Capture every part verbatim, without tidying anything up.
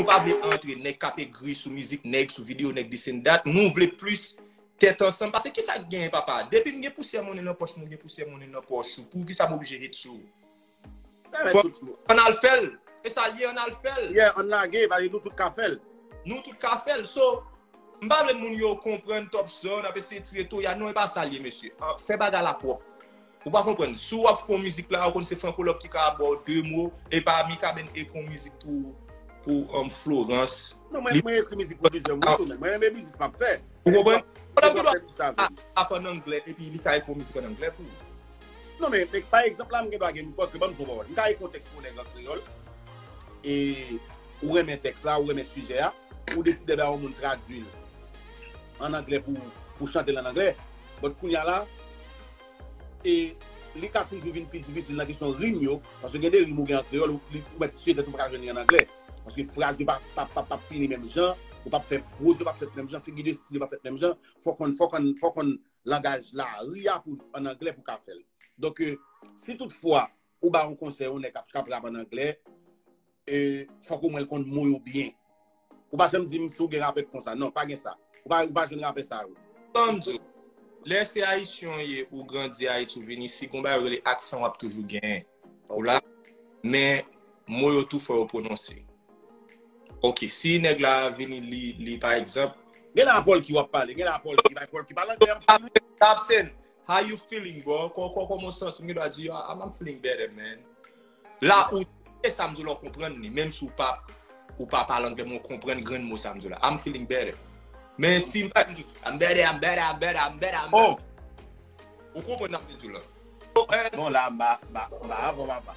pa vle antre nèg k ap egri sou mizik nèg, sou videyo nèg, this and that. Nou vle plis tèt ansanm. Paske kisa k genyen, papa? Depi m gen pousyè monnen nan pòch mwen, gen pousyè monnen nan pòch ou. Poukisa m oblije hate sou ou? Fò ann al fè l. E sa l ye, ann al fè l. Yeah, ann lage, paske nou tout ka fè l. Nou tout ka fè l. So, m pa vle moun yo konprann Top Son, ap eseye tire Toya. Non, e pa sa l ye, mesye. An, fè bagay la pwòp. Ou pa konprann. Si w ap fè yon mizik la, ou konn se Franco Love ki ka ba w de mo, e pa Mikaben ekri yon mizik pou, pou, um, Florence. Non, mwen, mwen ekri mizik pou plizyè moun tou, men mwen renmen biznis m ap fè. Ou konprann? Pandan m gen dwa ap, ap ann anglè, epi li ka ekri yon mizik ann anglè pou ou. Non, men, men pa egzanp la, m gen dwa gen, bon, ke ban m fè yon pawòl. M ka ekri yon tèks pou nèg an kreyòl, e ou renmen tèks la, ou renmen sijè a, ou deside bay yon moun tradui l ann anglè pou, pou chante l ann anglè. But kounye a la, e li ka toujou vin pi difisil nan kesyon rim yo, paske gen de rim ou gen an kreyòl, ou, li, ou mèt tiye tèt ou pa ka jwenn li ann anglè. Paske fraz yo pa, pa, pa, pa fini menm jan, ou p ap fè pwoz yo p ap fèt menm jan, figi de stil yo p ap fèt menm jan. Fò konn, fò konn, fò konn langaj lari a pou, ann anglè pou ka fè l. Donk, eh, si toutfwa ou ba yon konsèy yon nèg k ap, k ap rap ann anglè, eh, fòk omwen l konn mo yo byen. Ou pa janm di m si w gen rapè k konsa. Non, pa gen sa. Ou pa, ou pa jwenn rapè sa yo. Ban m di w, lè se Ayisyen w ye, ou grandi Ayiti, ou vin isi, gon bagay yo rele aksan w ap toujou genyen. Ou la, men mo yo tou fò yo pwononse. Ok, si nèg la vini li, li pa egzanp. Gen la Paul ki w ap pale, gen la Paul ki, Paul ki pale anglè anpil, wi. Tapsen, how you feeling, bro? Kò, kò, kòman w santi? M gen dwa di, "Yo, I'm, I'm feeling better, man." La, ou, e sa m di w la, w konprann li. Menm si w pa, ou pa pale anglè, men w konprann grenn mo sa m di w la. "I'm feeling better." Men si m pa di, "I'm better, I'm better, I'm better, I'm better, I'm better." Ou konprann sa m vle di w la? Bon, la, m ba, m ba, m ba, bon, m ba.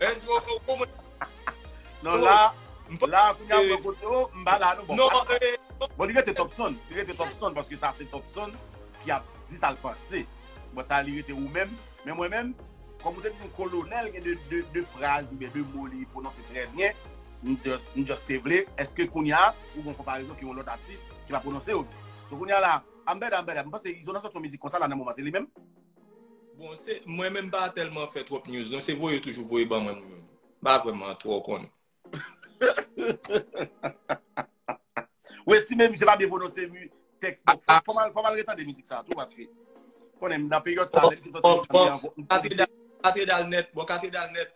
Èske w konprann? Non, la, la, kounye a, mwen kote w, m ba la, non, bon, non, eh, bon, li rete Top Son, li rete Top Son, paske sa se Top Son ki ap di sa l panse. Bon, sa, li rete ou menm, men mwen menm, kòm ou te di m kolonèl, gen de, de, de fraz oubyen de mo li pwononse trè byen, m just, m just te vle, èske kounye a, ou gon konparezon ki yon lòt atis ki pa pwononse yo? So, kounye a la, I'm better, I'm better. M panse Izo nan sòti yon mizik konsa la nan moman, se li menm? Bon, se, mwen menm pa tèlman fè twòp news, non, se voye yo toujou voye ban mwen, mwen menm. M pa vrèman twò konnen. Westy menm, misye pa byen pwononse mi-, tèks. Bon, fò, fò m al, fò m al retande mizik sa tou, paske konnen nan peryòd sa, lè misye sòti mizik, li anvo-, Katedral, Katedral nèt, bon, Katedral nèt.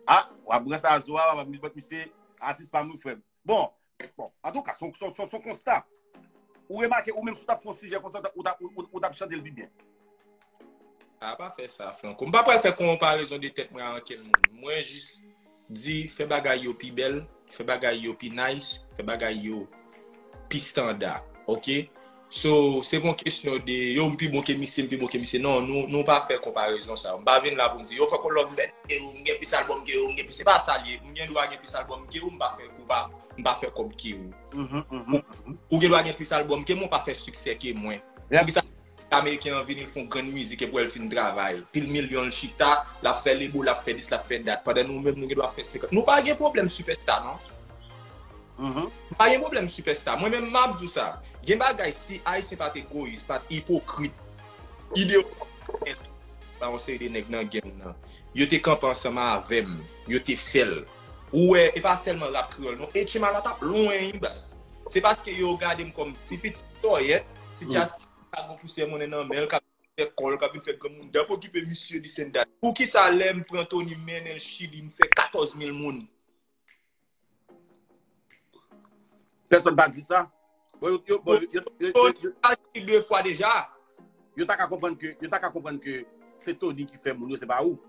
Ah, w ap ranse a zo a, w ap di, "But misye, atis pa m, wi, frè m." Bon, bon, antouka, se yon, se yon, se yon, se yon konsta. Ou remake, ou menm, si w t ap fè yon sijè konsa, ou t ap, ou, ou, ou t ap chante l pi byen. A, pa fè sa, Franco. M pa pral fè konparezon de tèt mwen a ankenn moun. Mwen jis di, fè bagay yo pi bèl, fè bagay yo pi nice, fè bagay yo pi standa, ok? So, se pa yon kesyon de, yo, m pi bon ke misye, m pi bon ke misye. Non, nou, nou pa fè konparezon sa yo. M pa vin la pou m di, yo, Franco Love bèl ke ou, m gen plis albòm ke ou, m gen plis, se pa sa l ye. M gen dwa gen plis albòm ke ou, m pa fè, ou pa, m pa fè kòb ke ou. Mhm, mhm, ou, ou gen dwa gen plis albòm ke mwen, ou pa fè siksè ke mwen. Poukisa Ameriken an vini, l fè yon grenn mizik, epi w wè l fin travay. Pil milyon l chita, l ap fè lebo, l ap fè dis, l ap fè dat. Pandan nou menm, nou gen dwa fè senkant. Nou pa gen pwoblèm sipèsta, non. Mhm. Nou pa gen pwoblèm sipèsta. Mwen menm, m ap di w sa. Gen bagay, si Ayisyen pa t egoyis, pa t ipokrit, ideolojik, ba yon seri de nèg nan game nan, yo te kanpe ansanm avè m, yo te fè l. Ou wè, e pa sèlman rap kreyòl, non. H M A la t ap lwen, wi, baz. Se paske yo gade m kòm ti pitit sòyèt, ti dyaspora, ka gon pousyè monnen nan men l, ka fè kò l, k ap vin fè granmoun, dap okipe misye, this and that. Poukisa lè m pran Tony, m mennen l Chili, m fè katòz mil moun? Pèsonn pa di sa. Bon, yo, yo, bon, yo, yo, yo, yo, yo, al Chili de fwa deja. Yo ta ka konprann ke, yo ta ka konprann ke se Tony ki fè moun yo, se pa ou.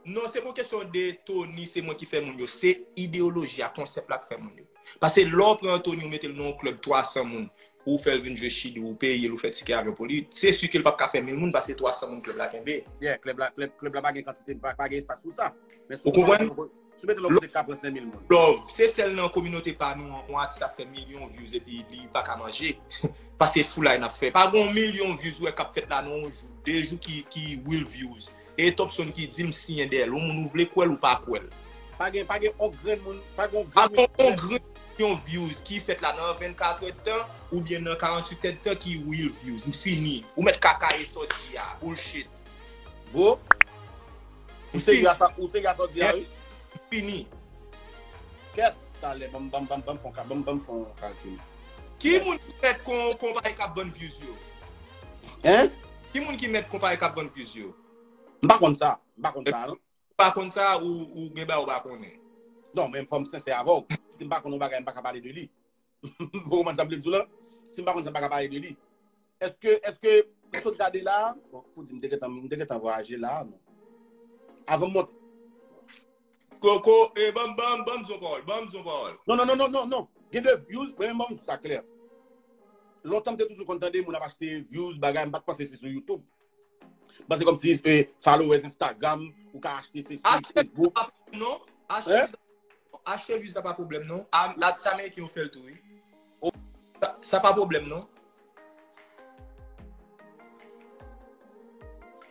Non, se pa kesyon de Tony, se mwen ki fè moun yo. Se ideyoloji a, konsèp la k fè moun yo. Paske lè w pran Tony, ou mete l nan yon klèb twa san moun, ou fè l vin jwe Chili, ou peye l, ou fè tikè avyon pou li, se si ke l p ap ka fè mil moun, paske twa san moun klèb la kenbe. Yeah, klèb la, klèb, klèb la pa gen kantite, pa, pa gen espas pou sa. Men si w konprann? Si w mete l yon kote k ka pran senk mil moun. Love, se sèl nan kominote pa nou an, yon atis ap fè milyon views epi li pa ka manje. Paske foulay n ap fè. Pa gen yon milyon views ou wè k ap fèt la nan yon jou, de jou ki, ki real views. E Topson ki di m siyen dèyè l. Yon moun ou vle kwè l ou pa kwè l. Pa gen, pa gen yon grenn moun, pa gen yon grenn moun. Pa gen yon grenn yon views ki fèt la nan vennkat èdtan oubyen nan karanntuit èdtan ki real views. M fini. Ou mèt kaka e sòti a. Bullshit. Bro, ou serye a sa, ou serye a sa w di a, wi? M fini. Kèt, talè, ban m ban m ban m ban m fè yon ka- ban m ban m fè yon kalkil. Ki moun ki mèt kon konpayi k ap vann views yo? Hein? Ki moun ki mèt konpayi k ap vann views yo? M pa konn sa. M pa konn sa, non. Ou pa konn sa, ou, ou gen bagay ou pa konnen. Non, men fò m sensè avè w. Si m pa konn yon bagay, m pa ka pale de li. Ou konprann sa m vle di w la? Si m pa konn sa, m pa ka pale de li. Èske, èske, m sot gade la, bon, pou di m te gentan, m te gentan vwayaje la, non. Avan m monte. Koko, e ban m, ban m, ban m di yon pawòl, ban m di yon pawòl. Non, non, non, non, non, non. Gen de views, mwen menm, ban m di sa klè. Lontan, m te toujou konn tande moun ap achte views, bagay, m pa t panse se sou YouTube. M panse kòmsi e, followers Instagram, ou ka achte se sou Achte Facebook. Non, achte Hein? Views, achte views la pa pwoblèm, non. A- Atis ameriken yo fè l tou, wi. Sa, sa pa pwoblèm, non.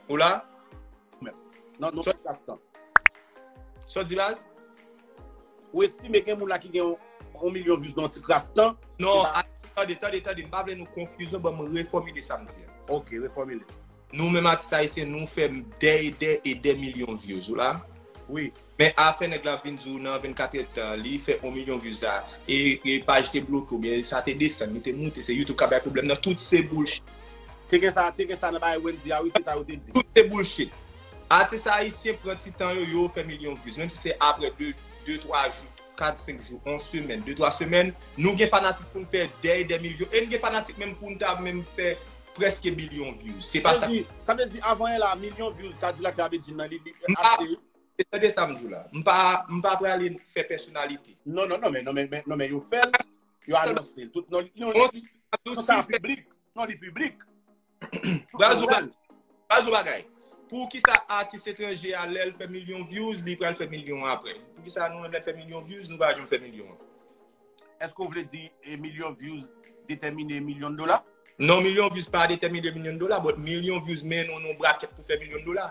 Ou la? Non, non, ti kras tan. Sa w di, baz? Ou estime gen moun la ki gen yon, yon milyon views nan ti kras tan? Non, Se pa- a- tande, tande, tande. M pa vle nou konfizyon, ban m refòmile sa m di a. Ok, refòmile. Nou menm atis ayisyen, nou fè dè e dè e dè milyon views, ou la? Wi. Men afè nèg la vin di w nan vennkat èdtan, li fè yon milyon views la, e, e paj te bloke oubyen sa te desann, li te moute, se YouTube k ap bay pwoblèm nan, tout se bullshit. Te gen sa, te gen sa nan bagay Wendy a, wi, se sa yo te di. Tout se bullshit. Atis ayisyen pran ti tan yo, yo fè milyon views. Menm si se apre de, de, twa jou, kat, senk jou, yon semèn, de, twa semèn, nou gen fanatik pou n fè dè e dè milyon. E n gen fanatik menm pou n ta menm fè prèske bilyon views. Se pa Sa sa. vle di, sa vle di, avan yè la, milyon views, Kadilak te ap di nan li, li M pa- achte. Se tande sa m di w la. M pa, m pa prale fè pèsonalite. Non, non, non, men, non, men, men, non, men yo fè l, yo anonse l. Tout, non, li, non, Bon, li, sa tou non, si sa l fè piblik. Non, li piblik. Baz ou bagay. Baz ou bagay. Pou ki sa atis etranjè a, lè l fè milyon views, li pral fè milyon apre? Pou ki sa nou menm lè n fè milyon views, nou pa janm fè milyon? Èske w vle di e milyon views detèmine milyon dola? Non, milyon views pa detèmine milyon dola, but milyon views mennen w nan brakèt pou fè milyon dola.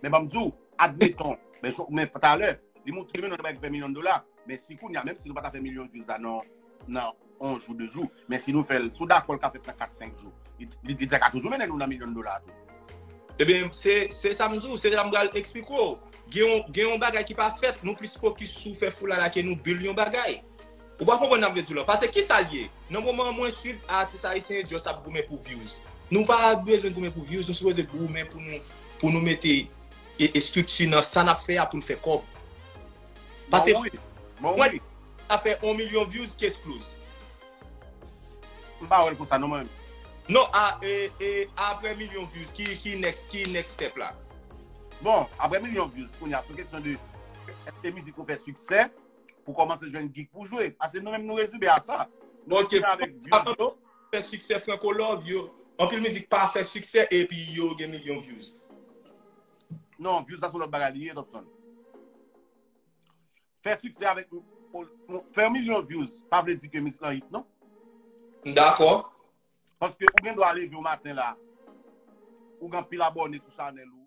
Men ban m di w, admeton, men, men talè, li montre li mennen w nan brakèt pou fè milyon dola. Men si kounye a, menm si nou pa ta fè milyon views la nan, nan yon jou, de jou, men si nou fè l, si w dakò l ka fèt nan kat, senk jou, li, li, li ka toujou mennen nou nan milyon dola tou. Ebyen, se, se sa m di w, se sa m pral eksplike w. Gen yon, gen yon bagay ki pa fèt, nou plis fokis sou fè foula la ke nou build yon bagay. Ou pa konprann sa m vle di w la. Paske ki sa l ye? Nan moman an mwen swiv atis ayisyen just ap goumen pou views. Nou pa bezwen goumen pou views, nou sipoze goumen pou nou, pou nou mete e, e estrikti nan sa n ap fè a pou n fè kòb. Paske Bon, wi. Bon, mwen, wi. Sa fè yon milyon views, case close. M pa wè l konsa, non, mwen. Non, a, e, e, apre milyon views, ki, ki next, ki next step la? Bon, apre milyon views, kounye a, se kesyon de èske mizik ou fè siksè pou kòmanse jwenn gig pou jwe. Paske nou menm nou rezime a sa. Nou Ok. rezime avèk views yo. Fè siksè Franco Love, yo. Anpil mizik pa fè siksè epi yo gen milyon views. Non, views la se lòt bagay li ye, Topson. Fè siksè avèk, fè yon milyon views, pa vle di ke mizik lan hit, non. M dakò. Paske ou gen dwa leve yon maten la, ou gen anpil abòne sou chanèl ou,